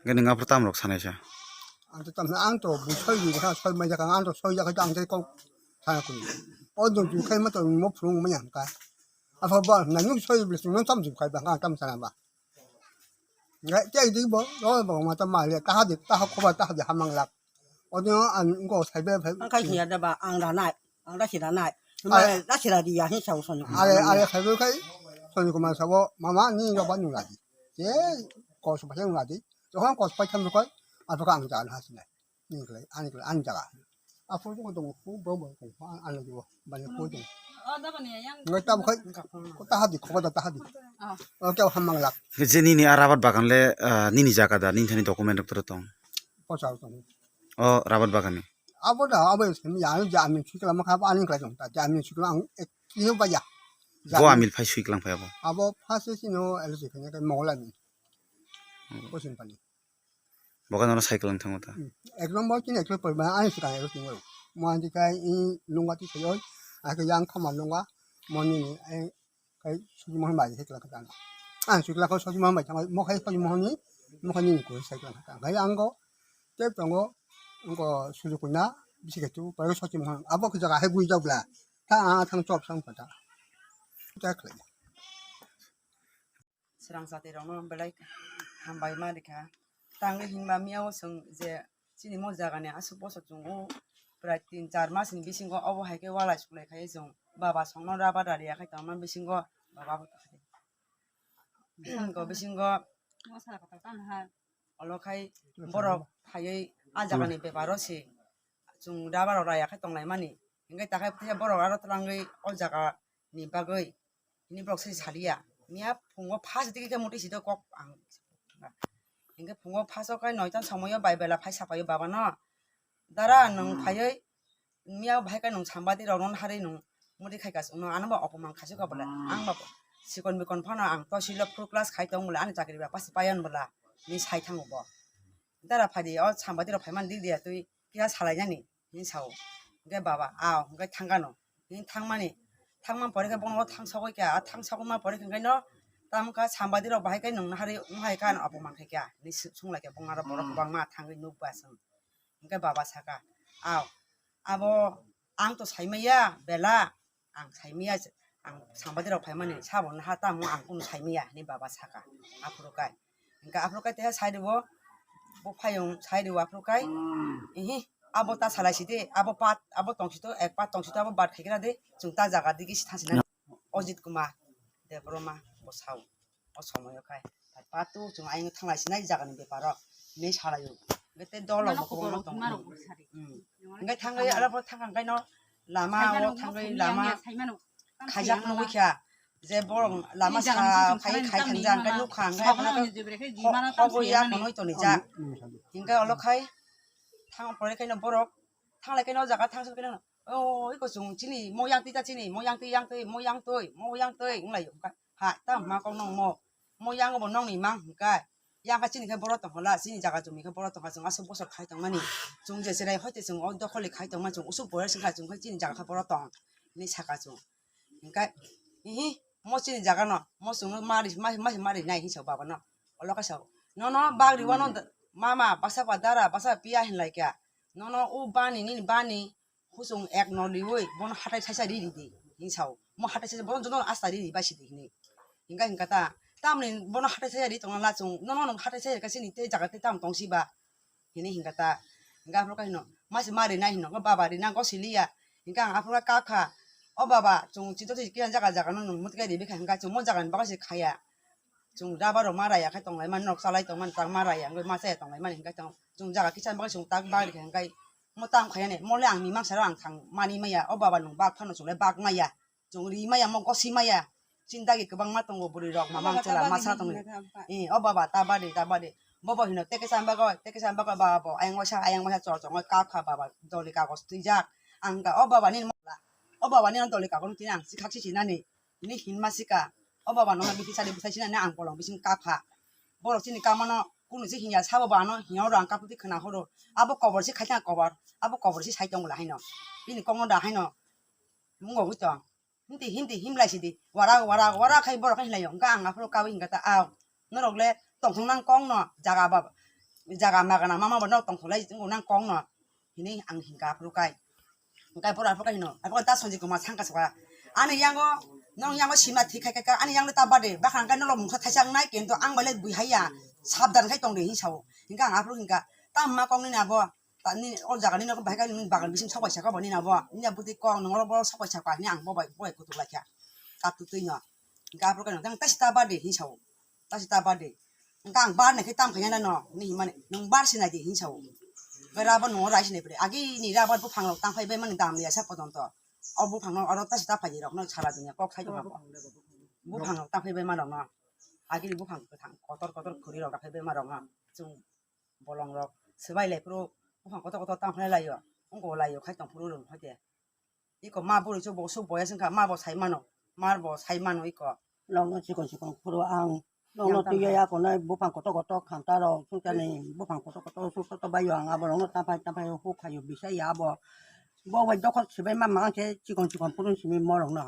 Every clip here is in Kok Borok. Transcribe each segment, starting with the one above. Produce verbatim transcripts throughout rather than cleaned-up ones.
Hwnkhe nwng aphuru tamo rok sanai sa? Ang to tamo, ang to bui soi di kha, soi mai jakha, ang to soi jakha, ang to kok sana kuni. O do du khai ma to mo phulung ma yang ka. Aphuru ba na nuk soi bisi nwng tam ju khai ba, ang tam sana ba. Ngai te di bo, ro bo ma ta ma le, ta ha di, ta ha ko ba, ta ha di ha mang lak. O do ang go sai be phai. Ang khai khia da ba, ang da nai, ang da si da nai. Ai. Mai da si da di ya hin sa u son. Are, are sai be khai, son ko ma sa bo, mama ni ro ba nu la di. Che ko so ba nu la di. Jokhon kospai tham jokhon, aphuru ang jaga ha sinai. Ni khlai, ani khlai, ani jaga. Aphuru jokhon tongo, khu bo bo kong, ani jokhon, bani khu tongo. Ngai ta bo khai, ko ta hadi, khoba da ta hadi. O khe hamang lak. Je nini a rabat bagan le, ah, nini jaga da, nini thani document rok toro tong? Posa tong. O rabat bagan ni? Abo da, abo simi ya, ani jamin sikla ma kha, ani khlai tong ta, jamin sikla ang ek kilo ba ya. Bo amil phai sui klang phai abo? Abo first sino L C khe ne mogla ni. Kosin pani. Bo khe nono cycle wng thango ta? Hmm. Ek number chini ek number poriba ani swkang ero tingwi. Mo ani kai i lungwa ti sayo. Ake yang khama lungwa. Mo nini ai kai suji mohon bai cycle kata. Ani cycle ko suji mohon bai thangwi. Mo khai suji mohon ni. Mo khai nini ko cycle kata. Khai ango. Tep tongo. Ango suji kuna. Bisi ketu. Pai suji mohon. Abo ke jaga hai gui jabla. Ta a thang chop sang kata. Ta khlai. Swrang chati rokno belai hambai ma rikha. Tangwi hinba miyao chwng je chini mo jagani aswk bosor chwng o prai tin char masni bisingo obo hai khe walai suklai khai chwng baba songno rubber rari yakhai tongma bisingo baba bo tongkha. Bisingo, bisingo olo khai borok phaiwi a jagani beparo se chwng rubber rok raya khai tonglaimani. Hinkhe takhai phiya borok aro twlangwi o jagani bagwi hini borok se saliya. Miya phungo first digi khe muti sidi kok ang. Hinkhe phungo first o khai noita somoio bai bela phai sapaio babano, "Dara, nwng phaiwi miya bahai khe nwng sambadi rokno harwi nwng muti khaika chwngno, ano bo opoman khaisukha bole. Ang bo sikon bikon phano ang tosi lo full class khai tong bole, ani chakri ba pass paiya bwla," hinwi sai thango bo. "Dara phaidi, o sambadi rok phaimani dikdiya twi kisa salainani," hinwi sao. Hinkhe baba, "Ao," hinkhe thangkano. Hinwi thangmani, thangma pore khe bono thangsogwi kha, a thangsogma pore khe hinkhe no, "Tamo kha sambadi rok bahai khe nwng nahari wngkha, ano opoman khai kha," hinwi sung-, sunglaikha bongni aro borok kwbangma thangwi nukba chwng. Hinkhe baba saka, "Ao, abo ang to saimaya bela, ang saimaya, ang sambadi rok phaimani sabo naha tamo ang kunu saimaya," hinwi baba saka. Aphuru kai, hinkhe aphuru kai teha side o bo phayung side o aphuru kai, "Ihi, abo ta salai sidi, abo pat, abo tong sito, ek pat tong sito, abo bat khai khe na di, chwng ta jaga digi si thang sinai." Ajit Kumar Debbarma bwsao. O somoio khai patu chwng ayang thanglai sinai jagani beparo hinwi salaio. Hinkhe tei dol rok bo kwbangma tongo. Hmm. Hinkhe thangwi aro bo thangkha hinkhe no lama o thangwi lama khaijak nugwi kha. Je borok lama sa khai khai thangjak hinkhe nukha hinkhe hobwi ya phunui tonijak. Hinkhe olo khai thang pore khe no borok thanglai khe no o jaga thangsa khe no, "O iko chwng chini mo yang twi ta chini, mo yang twi, yang twi, mo yang twi, mo yang twi," wnglaio. Ha, tamo ma kok nong mo. Mo yang bo nongni mang hwnkha. Yang kha chini khe borok tongkha la, chini jaga jumi khe borok tongkha, chwng aswk bosor khai tongmani. Chwng je cherai hoite chwng o dokholi khai tongmani, chwng usuk boyar swngkha, chwng khe chini jaga khe borok tong hinwi saka chwng. Hwnkhe, "Ihi, mo chini jaga no, mo chwngno ma ri, ma, ma, ma rinai," hinwi sa baba no. Olo kaisa, "Nono bak riwano mama, bwsa ba dara, bwsa ba piya," hinlai kha. "Nono o bani, nini bani, Kuchung ek no riui bono hathai thaisa ri ridi, hinwi sao. Mo hathai thaisa bono jotono asta ri ri bai sidi hinwi. Hinkha hinkha ta, tamni bono hathai thaisa ri tongna la chwng, nono nwng hathai thaisa rikha chini tei jaga tei tamo tong si ba? Hinwi hinkha ta. Hinkha aphuru kha hino, masi ma rinai hino, baba rina gosiliya. Hinkha ang aphuru kha kha, o baba, chwng chito twi khe jaga jaga no nwng muti khe ribi kha, hinkha chwng mo jaga ni bagwi se khaya. Chwng rubber rok ma raya khe tonglaimani, nok chalai tongmani, tak ma raya wngwi ma chaya tonglaimani hinkhe tong. Chwng jaga kisa bagwi chwng tak bagwi khe hinkhe mo tamo khaiyani, mo le ang mimang saro ang thang mani maya, o baba nwng bak phano chwng le bak maya, chwng ri maya, mo gosi maya. Chini dagi kwbangma tongo bwrwi rok, mama chwla masa tongo. Eh, o baba ta bade, ta bade. Bobo hino teke cham bago, teke cham bago baba bo ayang waisa, ayang waisa chor chor wngwi kap kha baba doli kagoj twijak. Ang hinkha o baba nini, o baba nini doli kagoj tini ang sikha si sinani. Hini hinma sika, o baba no bithi sadi bwsai sinani ang bolong bising kap kha. Borok chini kap mano kunu se hinya sabo bo ano hinya oro ang kap twi khna horo. Abo kobor se khai thang kobor, abo kobor se sai tongo la haino. Bini kok no da haino. Mungo wi tong. Hindi, hindi, himlai sidi. Wara, wara, wara khai borok khai hinlai yo. Hwnkha ang aphuru kawi hwnkha ta, "Aw, norok le tongthok nang kong no jaga ba, Jaga magana mama bo no tongthok lai, nang kong no. Hini ang hinka aphuru kai. Kai pura aphuru kai hino. Aphuru ta Sanjay Kumar sangka saka. Ani yango, nong yango sima thik khai khai ka. Ani yango ta bade. Bakhan kai nolo mungsa thaisa ang nai kento ang bale bui haiya. Sabdan khai tong de hin sao. Hinka ang aphuru hinka. Ta ma kong ni abo. Ta ni o jaga ni no bahai kai ni bagan bising sok bai saka bo ni na bo. Ni abo ti kong nong ro bo sok bai saka ni ang bo bai bo bai kutuk lai kha. Kap tu tui no. Hinka aphuru kai no. Tang ta sita bade hin sao. Ta sita bade. Hingke ang bar naikhe tam khaina no, hinwi himani, nwng bar sinai di, hinwi sao. Hwnkhe rubber nungo rai sinai phri, agini rubber buphang rok tangphai bai mani dam liya sa pojonto. O buphang no oro ta sita phaidi rok no sara dunia kok sai tongma bo. Buphang rok tangphai bai ma rok no, agini buphang kwthang kotor kotor khuri rok raphai bai ma rok no, chwng bolong rok swbai lai phuru buphang kotor kotor tangphai lai o, wngko lai o khai tong phuru rwng phai de. Iko ma bwrwi se bo swk boya se wngkha, ma bo sai mano, mar bo sai mano iko. Nokno chikon chikon phuru ang nokno twi ya konai buphang kotor kotor khanta rok sungchani buphang kotor kotor suk kotor bai ang abo rokno tapai tapai huk khayo bisa ya abo. Bo bai dokhor sibai ma mang khe chikon chikon phuru simi morok no.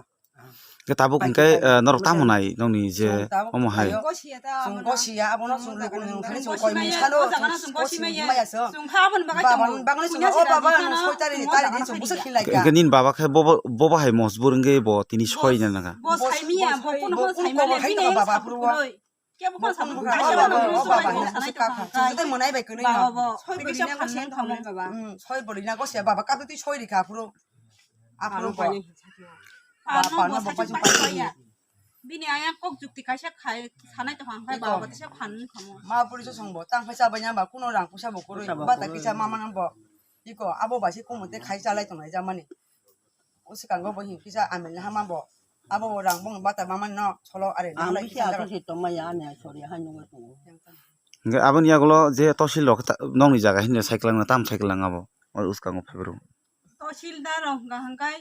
Ke tabuk hingke norok tamo nai nokni je omo hai. Chwng gosi ya, abono chwng luku nung thani chwng koi mung salo chwng gosi maya se. Chwng pha aboni bagwi baba tongo. Bagwi chwng o baba nung soi tari tari di chwng bwswk khin lai ka. Hingke nini baba khe bobo bobo hai mosbur hingke bo tini soi na nang. Bo sai miya, bo kuno bo sai male bini baba aphuru o. Kebo kon samung kaisa baba no o baba no sanai tongkha. Chwng tei mwnai bai kwnwi no. Soi bwrwi na gosi ya baba. Soi bwrwi na gosi ya baba kato twi soi rikha aphuru. Aphuru bo. Baba no bo paisung paisung ya. Bini ayang kok jukti kaisa khai sanai tongkha hwnkhe baba bo tisa phan wngkha mo. Ma bwrwi se songbo tang phai chabai ya ba kuno rang puisa bo kwrwi bata kisa mama nang bo. Iko abo bai se kumo tei khai chalai tongnai jamani. O swkango bo hin kisa amel ni hama bo. Abo bo rang bong bata mama no solo are. Ang bisi ato se tongma ya ani sori ha nungo tongo. Hingke aboni yagulo je tosil rok nokni jaga hinwi saikwlang na tam saikwlang abo o uskango phaibrw. Tosil da rok hwnkha hwnkhe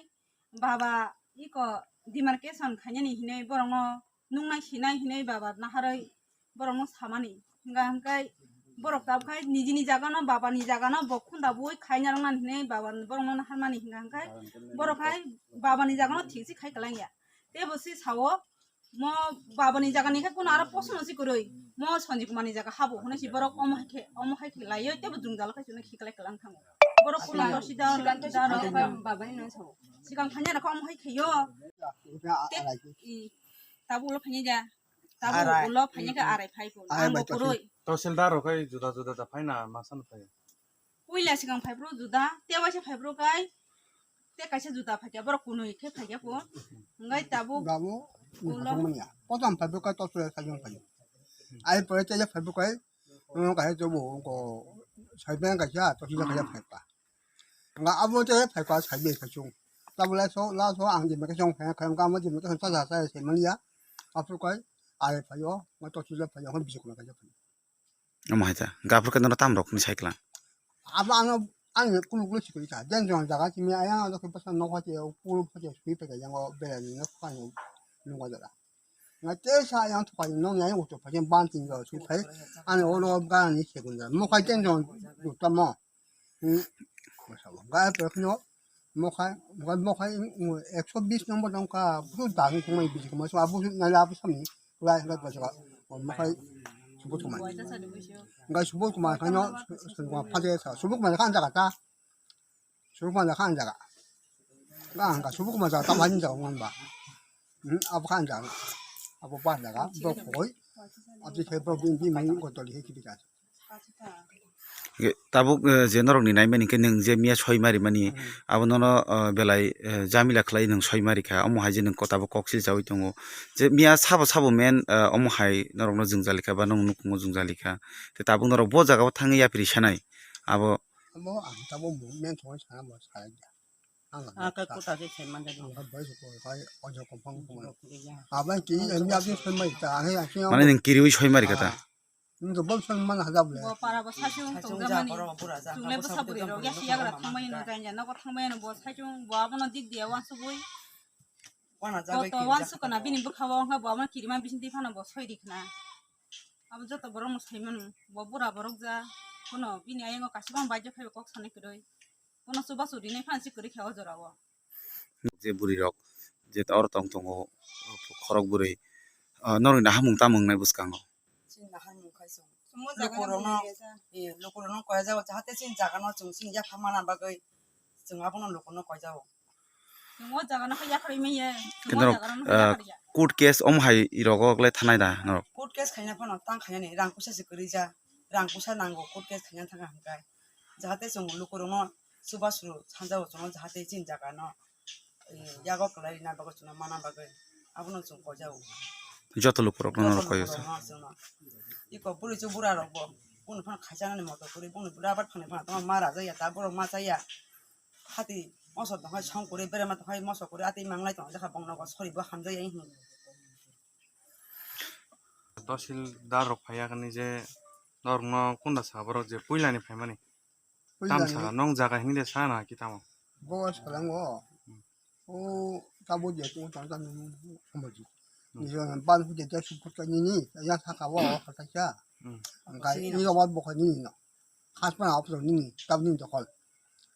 baba iko demarcation khainani hinwi borokno nungnai sinai hinwi baba naharwi borokno samani. Hingkha hingkhai borok tabuk khai nijini jagano, babani jagano bo khunda bui khaina rwngmani hinwi baba borokno naharmani hingkha hingkhai borok hai babani jagano thik se khai kwlangya. Tei bo se sao mo babani jagani khe kuno aro posono se kwrwi mo Sanjay Kumar ni jaga habo hwnwi se borok omo hai khe omo hai khe laiwi tei bo jwngjalo khai chwngno khiklai kwlang thango. Borok kuno tosi da da rok. Babani no sao. Sikang thanya rok omo hai kheyo. Tei tabuk ulo phanya ja. Tabuk ulo phanya khe arai phai ko. Ang bo kwrwi. Tosil da rok khai juda juda da phaina ma san phai. Puila sikang phai bro juda, tei waisa phai bro kai. Tei kaisa juda phai khe borok kunui khe phai khe ko. Ngai tabuk. Babu ulo. Kotam phai bro kai tosil sai jong phai. Ai pore tei phai bro kai. Wng kaisa jobo wngko saiben kaisa tosi kaisa phaipa. Wngka abo tei phaipa saiben kaisung. Tabulai so la so ang jemai kaisung phai kha wngka amo jemai kaisung sa sa sai manya. Aphuru kai ai phaio ma tosi le phaio hon bisik ma kaisa phaio. Omo hai ta gaphuru khe nono tam rok ni sai klang. Abo ano ani kulu kulu sikuli sa den jong jaga simi ayang ano khe basa nokha che kulu phache sui phache yango berani nokha ni nungwa jaga. Nga te sa yang thupai nong yang utu phai ban tin go sui phai. Ani olo gani sekunda. Mokhai ten jon dutamo. Hmm. Ga pe khno mokhai mokhai mokhai ekso bis number dong ka bu da ni thumai bisi ko ma so abu na la abu sami. Lai ga pa so mokhai subut kumar. Ga subut kumar khano subut kumar phade sa subut kumar khan jaga ta. Subuk manja khan jaga. Ga ang ka subuk manja ta manja jaga ngon ba. Hmm, abo khan jaga. Abo ba jaga. Bo koi. Abo khe bo bin bin mai ko toli he kibika. Tabuk je norok ni naimani khe nwng je miya soi mari mani abo nono belai jamila khlai nwng soi mari kha omo hai je nwng kota bo kok si jawi tongo je miya sabo sabo men omo hai norok no jwngjali kha ba nwng nukhungo jwngjali kha tei tabuk norok bo jaga o thangwi yapri sanai abo. Amo ang tabuk movement thangwi sana bo salai ya. Ang khe kuta khe sai manja di. Ang khe bai ko kai ojo ko phang ko. Abai ki ang ya ki sai mai ta ang ya ki. Mane nwng kiriwi soi mari kha ta. Nwng to bol sai man haja bole. Bo para bo sachung tong jamani. Chungle bwsa bwrwi rok ya siya gra thangmani no janja nogo thangmani no bo sachung bo abono dik dia wansugwi. Bo to wansuk kana bini bwkha o wngkha bo abono kirima bising twi phano bo soi ri khna. Abo joto borok no sai mano bo bura borok ja. Kono bini ayang o kasibang bai jokhe kok sanai kwrwi. Bono chubachu rinai phano se kwrwi kha o jora o. Je bwrwi rok je oro tong tongo khorok bwrwi norok ni nahamung tamo wngnai bwskango. Chini nahamung khai chwng Lukurokno, eh, lukurokno koijago, jahate chini jagano chwng chini yapha mana bagwi chwng abono lukurokno koijago. Chwng o jagano khe yapharwi manya, chwng o Kintu, jagano khe ah, yapharya. Court case omo hai rok le thanai da norok? Court case khaina phano tang khainani rang puisa se kwrwi ja, rang puisa nango court case khaina thangkha hwnkhe. Jahate chwng lukurokno chubachu sanjao chwngno jahate chini jagano yago kwlai rina bagwi chwngno mana bagwi abono chwng koijago. Joto lukurokno norok koi. Joto lukurokno chwngno. Iko bwrwi chu bura rokbo boni phano khaisa nani moto kwrwi boni bura abar thani phano tongma ma raja ya ta borok ma chaya. Hati moso tonghai song kwrwi berema tonghai moso kwrwi ati manglai tong jakha bongno go sori bo hamjaya hin. Tahsildar rok phaiya kani je norokno kunda sa borok je puilani phaimani. Puilani. Tamsa nong jaga hini de sana ki tamo. Bo salango. Hmm. O tabo je tu tang tang amaji. Hmm. Ni ban hu de su put ka ni ni ya sa ka wa ka sa. Hmm. Ang ka ni wa bo ka ni no. Khas pa na opso ni ni tab ni dokol.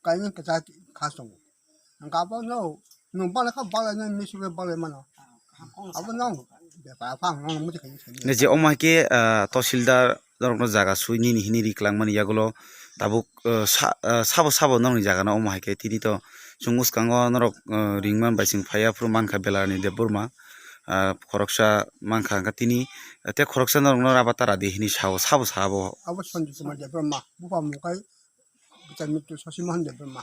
Ka ni ka sa khas tong. Ang ka bo no. Nung bale kha bale na mi su bale mano. Abo nang bepar phang nang muti khaini sani. Ne je omo hai khe, ah, tahsildar norokno jaga sui nini hini ri kwlangmani yagulo tabuk, ah, sa-, ah, sabo sabo norokni jagano omo hai khe tini to chwng bwskango norok, ah, ringman bai chwng phaiya phuru mankha Belarani Debbarma, ah, khoroksa mankha hwnkha tini, ah, tei khoroksa norokno raba tara di hini sao sabo sabo. Abo Sanjay Kumar Debbarma, bupha mukai Bichar Mitru Sasi Mohan Debbarma.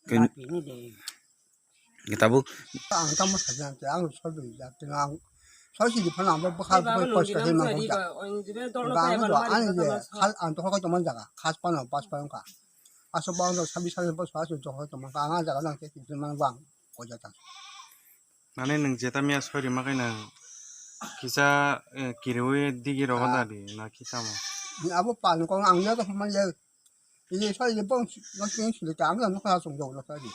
Ken-, Bapini de. Tabuk. Ang tamo saja ang ang soi dui jak teng ang soi sidi phano ang bwkha bwkha kosto khe mang jak. Ang ani je khal ang to koi tongma jaga khas pano pas pano ka. Aso bang do sabi sabi pas pas to koi tongma ka ang jaga nang te tin man bang ko jata. Nani nung jeta miya soi rima kai nang kisa, eh, kiriwi digi rogo da di na kisa mo. Abo pan ko ang ya to man ya. Ini saya ini pun nasi ini sudah kami kan nukha sung jauh nasi ini.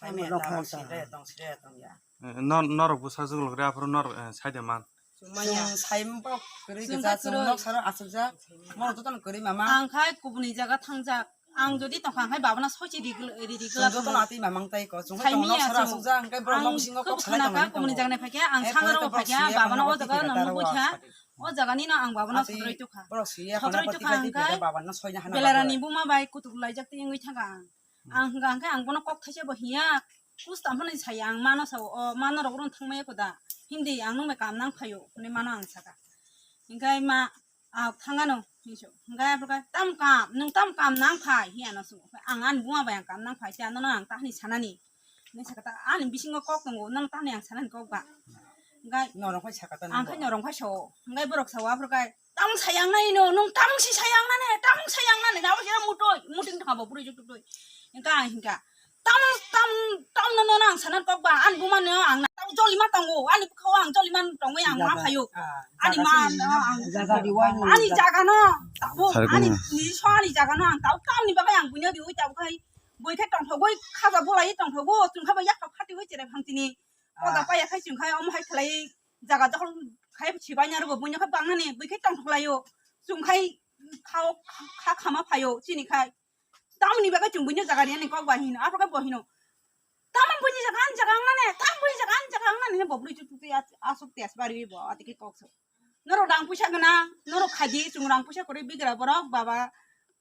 Ai me ta sire tong sire tong ya. Eh, nor, norok bwsa juglok re aphuru nor, eh, saide man. Chwng sai mok kwrwi gwnja chwng nok saro asukjak. Moro jotono kwrwi mama. Ang khai kubuni jaga thangjak. Ang jodi tongkha ang khai babana soichi ri ri ri. Chwng jotono atwi mamang tai ko. Chwng nok saro asukjak ang khai borok nok bisingo kok sanai tongmani tongo. Kubuni jaga nai phaikha ang sangaro phaikha babana o jaga no nugwi kha. O jaga ni no ang babana sotroi tukha. Sotroi tukha ang khai. Belarani buma bai kutuk laijak tei wngwi thangkha ang. Ang hwnkha hwnkhe ang bono kok thaisa bo hiya, kus tamo ni saya ang mano sao, o mano rok rung thangmaya koda, hindi ang nung bai kam nang phaio, hwnwi mano ang saka. Hwnkhe ma, a thangano, hinso, hwnkhe aphuru khe, tam kam, nung tam kam nang phai, hiya no swngo, ang ani buma bai ang kam nang phai, tei ano no ang tahni sanani, hwnwi saka ta, ani bisingo kok tongo, nang tahni ang sanani kok ba, hwnkhe norok phai saka ta ang nang khai bo. Norok phai sao, hwnkhe borok sao aphuru khe, Tamo sayang nai no, nung tamo si sayang nani, tamo sayang nani, abo kira mutoi, muting thangbo bwrwi juk tuk tui. Hingka, hingka. Tamo, tam, tam no, no, nang sanan kok ba, an buma no, ang na, tau joli ma tongo, ani bukha ang joli ma tongo, ang ma phayo. Ani ma, no, ang, ani jaga no, tabo, ani, ni so ani jaga no, ang tau, tamo ni bagai ang bunya di ui tabo khai, bui khai tong thogoi, khaja bolai tong thogo, chung khai ba yak khati ui chere phang tini. Koda paya khai chung khai, om hai khlai, jaga dokhol khai sibai na rwgo, buino khe bang nani, bui khe tong thok laio, chung khai khao, kha khama phaio, chini khai. Tamoni bagwi chung buino jaga riyani kok bai hino, aphuru khe bo hino. Tamo buini jaga, ani jaga wng nani, tamo buini jaga, ani jaga wng nani, bo bwrwi chuk chuk twi asuk tei asbari bo, ati khe kok sok. Norok rang puisa gwnang, norok khai di, chung rang puisa kwrwi bigra borok, baba,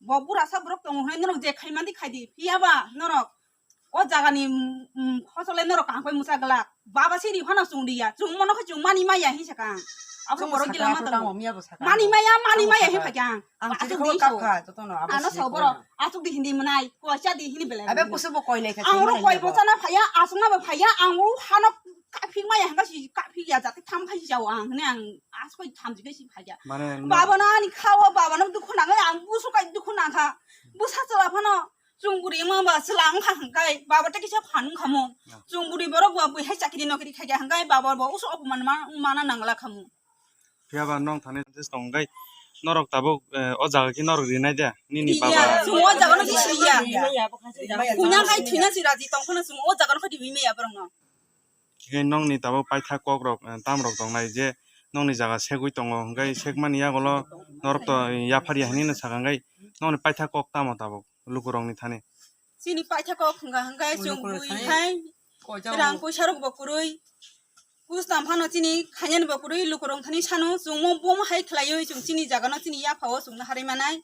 bo bura sa borok tongo hwnwi norok je khai mandi khai di, phiya ba norok o jaga ni, mm, mm, hosole norok kang koi musa glak, baba siri phano chung di ya, chung mono khe chung mani maya hin sakang. Abo borok gila ma tongo. Mani maya, mani maya hin phakang. Ang asuk di so. Ano so borok, asuk di hindi manai, koisa di hini belai. Abe kusu bo koi lekha. Ang ro koi bo chana phaya, asuk na ba phaya, ang ro hano kaphik maya hanga si kaphik ya jate tham khai jao ang ne ang asuk tham jige si phaya. Baba na ani khawa, baba na dukhu nang ang busu kai dukhu nang kha. Busa chala phano chung buri ma ba sila ang kha hangkai, baba te kisa phan khamu. Chung buri borok ba bui hai chakri nokri khai hangkai, baba bo usu opuman ma, mana nangla khamu. Phiya ba nong thani jes tong gai norok tabuk, eh, o jaga ki norok rinai de nini baba. Chung o jaga no kisi ya. Punya kai thina si raji tong khana chung o jaga no khati wi me ya borok no. Khe nongni tabuk paitha kok rok, eh, tam rok tong nai je nongni jaga segwi tongo hwnkhe segmani yagulo norok to yaphar ya hinwi no sakha hwnkhe nongni paitha kok tamo tabuk lukurok ni thani. Chini paitha kok hwnkha hwnkhe chung bui hai rang puisa rok bo kwrwi. Kustam phano chini khainani bo kwrwi lukurok thani sano chwngmo bomo hai khlaiwi chwng chini jagano chini yaphao chwngno harwi manai.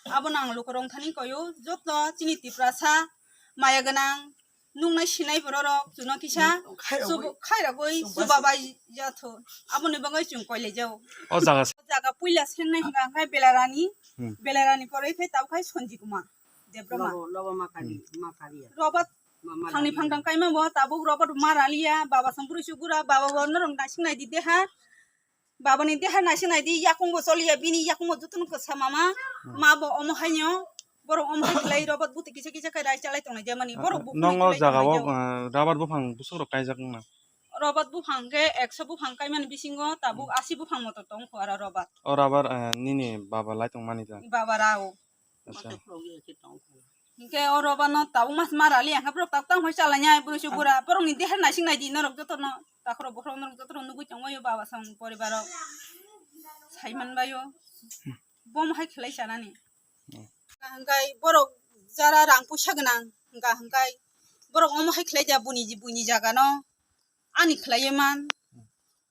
Abono ang lukurok thani koyo joto chini Tiprasa maya gwnang nungnai sinai bororok chwngno kisa khairogwi chuba bai jatho. Aboni bagwi chwng koilai jao. O jaga jaga puila sengnai hwnkha hwnkhe Belarani, Belarani porwi khe tabuk khai Sonjikuma Debroma. Lobo, lobo makari, makari. Robat phangni phangthang kaima bo tabuk Robat maraliya, baba song bwrwi sugura, baba bo norok naising naidi deha. Baba ni deha naising naidi, yakung bo choliya, bini yakung bo jotono kwsa mama, ma bo omo haino, borok omo hai khlai Robat buti kisa kisa khai rai chalai tongnai jemani, borok buphang nongo jaga o, rabar buphang bwswk rok kaijak wngna? Robat buphang khe ekso buphang kaimani bisingo tabuk asi buphang moto tongkho aro Robat. O rabar, eh, nini baba lai tongmani da? Baba rao. Acha. Hinkhe o Robat no tabuk mas marali ang khe borok tabuk tang phai chalai nai bwrwi sugura. Borok ni deha naising naidi norok jotono. Takhoro bokhorok norok jotono nugui tongbaio baba song poribar rok. Saiman baio. Bom hai khlai chanani. Hwnkhe borok jara rang puisa gwnang hwnkha hwnkhe borok omo hai khlai ja buini buini jaga no. Ani khlaiwi man.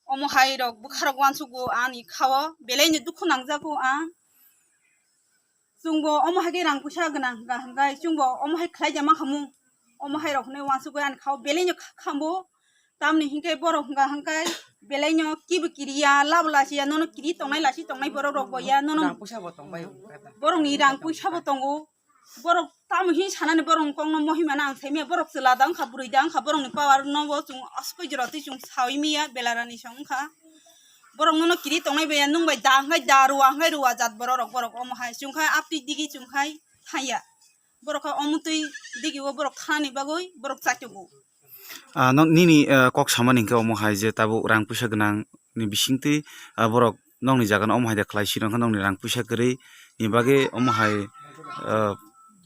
Omo hai rok bwkha rok uansugo ani khao belai no dukhu nangjago ang. Chwngbo omo hai khe rang puisa gwnang hwnkha hwnkhe chwngbo omo hai khlai ja mankhamu. Omo hai rok hinwi uansugwi ani khao belai no kha-, khambo. Tamni hinkhe borok hwnkha hwnkhe belai no kibo kiriya labo lasiya nono kiri tongnai lasi tongnai borok rok bo ya nono. Rang puisa bo tongbai. Borok ni rang puisa bo tongo. Borok tamo hin sanani borok ni kokno mohima no ang saimaya, borok chwla da wngkha, bwrwi da wngkha, borok ni power no bo chwng aswk jora twi chwng sawi maya, Belarani song wngkha. Borok nono kiri tongnai bai ya, nwng bai da hwnkhe da, rua hwnkhe rua jat borok rok, borok omo hai chwng khai aptwi digi chwng khai thangya. Borok khai omo twi digi o borok thanani bagwi borok chaitogo. Ah, no, nini, eh, kok samani hinkhe omo hai je tabuk rang puisa gwnang ni bisingtwi, ah, borok nokni jaga no omo hai de khlai sirok khe nokni rang puisa kwrwi ni bagwi omo hai, ah,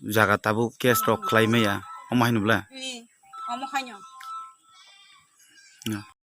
jaga tabuk case rok khlai maya omo hai no bla? Ni, omo hai no. No.